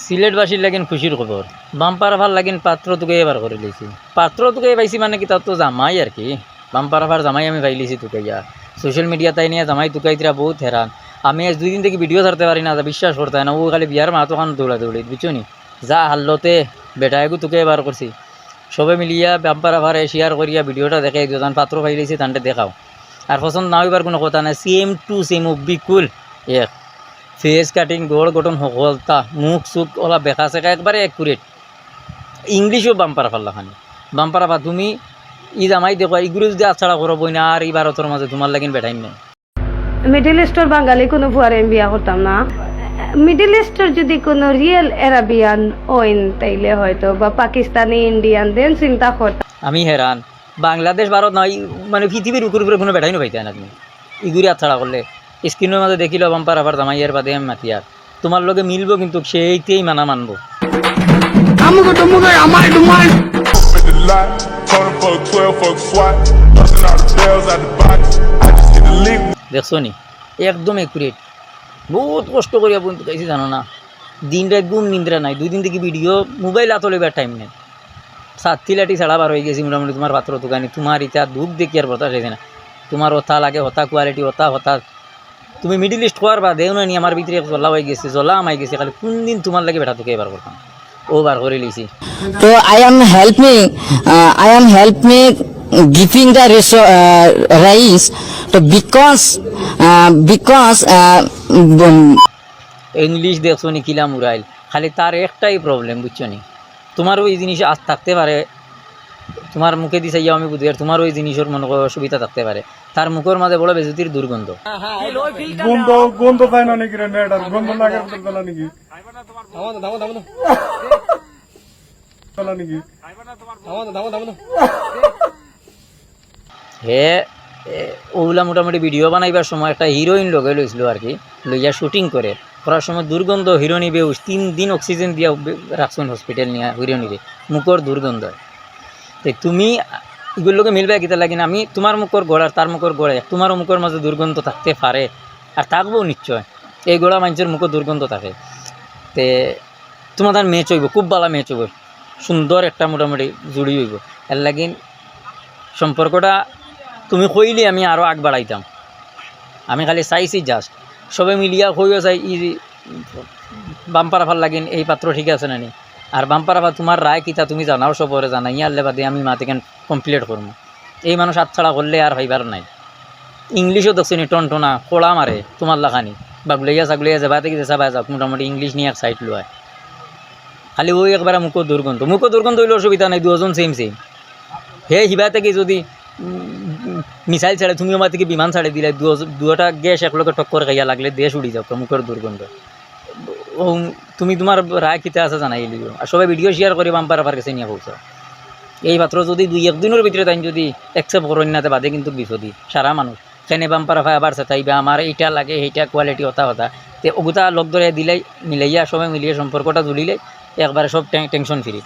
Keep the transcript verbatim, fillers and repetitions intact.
সিলেটবাসীর লাগিন খুশির খবর, বাম্পার আফার লাগিন পাত্র তুকাইয়া বার করিলিছি। পাত্র তুকাইয়া পাইছি মানে কিতা, তার তো জামাই আর কি। বাম্পার আফার জামাই আমি পাইলিছি তুকাইয়া। সোশ্যাল মিডিয়াত তাই নিয়া জামাই তুকাইতরা বউত হেরান। আমি আইজ দুই দিন থাকি ভিডিও ছাড়তে পারি না, তা বিশ্বাস করতায় না। অউ খালি বিয়ার মাত অখান দৌড়াদৌড়ি, বুঝছো নি? যা হাল্লতে বেটাইগু তুকাইয়া বার করছি। সবে মিলিয়া বাম্পার আফারে শেয়ার করিয়া ভিডিওটা দেখাই দিও, তান পাত্র পাইলিছি, তানরে দেখাও। আর পছন্দ না অইবার কুনু কথা নাই, same to same, অবিকুল এক। ফেস কাটিং, গড় গঠন হকলতা, মুখ চুখ অলা বেকা সেকা, একবারে অ্যাকুরেট। ইংলিশও বাম্পার আফার লাখান। বাম্পার আফা, তুমি ই জামাই দেখো, ইগুরে যুদি আতছাড়া করো বইন, আর ই ভারতর মাঝে তুমার লাগিন বেটাইন নাই। মিডল ইস্টর বাঙালি কুনু ফুয়ারে আমি বিয়া করতাম না। মিডল ইস্টর যুদি কুনু রিয়েল অ্যারাবিয়ান অইন, তাইলে হয়তো বা পাকিস্তানি, ইন্ডিয়ান, then চিন্তা করতাম। আমি হেরান, বাংলাদেশ, ভারত না, ই মানে পৃথিবীর বুকুর উপরে কুনু বেটাইনও পাইতায় না তুমি। ইগুরে আতছাড়া করলে, স্ক্রিনর মাঝে দেখিলাও বাম্পার আফার জামাইর, বাদে আমি মাতিয়ার। তুমার লগে মিলবো কিন্তু সেইতেই মানা মানবো। With the light, turn the fuck twelve, fuck SWAT. Busting all the bells out the box. I just hit the lick. দেখছো নি? একদম অ্যাকুরেট। বউত কষ্ট করিয়া বইন তুকাইছি, জানো না? দিন রাইত ঘুম নিদ্রা নাই। দুই দিন থাকি ভিডিও, মোবাইল আতো লইবার টাইম নাই। ছাত্তি লাঠি ছাড়া বার অইগেছি মোটামুটি তুমার পাত্র তুকানি। তুমার ইতা দুখ দেখি আর বরদাস্ত অইছে না। তুমার অতা লাগে, অতা কোয়ালিটি, অতা, অতা। তুমি মিডল ইস্ট কওয়ার বাদেউ না নি আমার ভিতরে এক জ্বলা অইগেছে, জ্বলা হামাই গেছে। খালি কুনদিন তুমার লাগি বেটা তুকাইয়া বার করতাম। অউ বার করিলিছি। তো I am help me, uh, I am help me giving the reso-, uh, raise. তো because, uh, because, uh, উম, ইংলিশ দেখছো নি কিলা মুরাইল? খালি তার একটাই প্রবলেম, বুঝছো নি? তুমারও ই জিনিস আজ থাকতে পারে, তুমার মুখেদি চাইয়া আমি বুঝি, আর তুমারও ই জিনিসর মনো করো অসুবিধা থাকতে পারে। তার মুখর মাঝে বড় বেজুতির দুর্গন্ধ। গন্ধ, গন্ধ পায় না নাকি রে, মেয়েটার গন্ধ লাগে, বুঝতে পারলা নাকি? পারলা নাকি? হে, এ, অউলা মোটামুটি ভিডিও বানাইবার সময় একটা হিরোইন লগে লইছিল আর কি, লইয়া শুটিং করে, করার সময় দুর্গন্ধ, হিরোইনি বেহুশ, তিন দিন অক্সিজেন দিয়া বে-, রাখছইন হসপিটাল নিয়া হিরোইনিরে, মুখর দুর্গন্ধ। তে তুমি ইগুর লগে মিলবায় কিতা লাগি না? আমি তুমার মুখর গড় আর তার মুখর গড় এক, তুমারও মুখর মাঝে দুর্গন্ধ থাকতে পারে, আর থাকবো নিশ্চয়, এই গড়া মাইনষর মুখর দুর্গন্ধ থাকে। তে তুমার ম্যাচ অইবো, খুব ভালা ম্যাচ অইবো, সুন্দর একটা মোটামুটি জুড়ি অইবো। এর লাগি সম্পর্কটা তুমি কইলে আমি আরও আগ বাড়াইতাম। আমি খালি চাইছি just সবে মিলিয়া কইও চাই ই বাম্পার আফার লাগিন এই পাত্র ঠিক আছে না নি? আর বাম্পার আফা তুমার রায় কিতা তুমি জানাও, সবরে জানাইয়া আনলে বাদে আমি মাত ইখান কমপ্লিট করমু। এই মানুষ আতছাড়া করলে আর পাইবার নাই। ইংলিশও দেখছো নি টনটনা, খোড়া মারে, তুমার লাখানি। বাগুলাইয়া সাগুলাইয়া যেবায় থাকি যেছা বায় যাউক, মোটামুটি ইংলিশ নিয়া এক সাইড লয়। খালি অউ একবারে মুখো দুর্গন্ধ। মুখো দুর্গন্ধ অইলে অসুবিধা নাই, দুইজন সেম সেম। হে হিবায় থাকি যুদি, উম, মিসাইল ছাড়ে, তুমি অমায় থাকি বিমান ছাড়ি দিলায়, দুই-, দুইটা গ্যাস একলগে টক্কর খাইয়া লাগলে দেশ উড়ি যাউক, মুখর দুর্গন্ধ। অউ, তুমি তুমার রায় কিতা আছে জানাইলিও। আর সবে ভিডিও শেয়ার করি বাম্পার আফার গেছে নিয়া পৌঁছাও। এই মাত্র যুদি দুই এক দিনর ভিতরে তাইন যুদি accept করইন না, তে বাদে কিন্তু বিপদি। সারা মানুষ। কেনে বাম্পার আফায় আবার চেতাইবা, আমার এইটা লাগে, সেইটা কোয়ালিটি, অতা অতা। তে অগুতা লগ ধরে দিলাই, মিলাইয়া, সবে মিলিয়া সম্পর্কটা জুড়িলে একবারে সব টে-, টেনশন ফ্রি।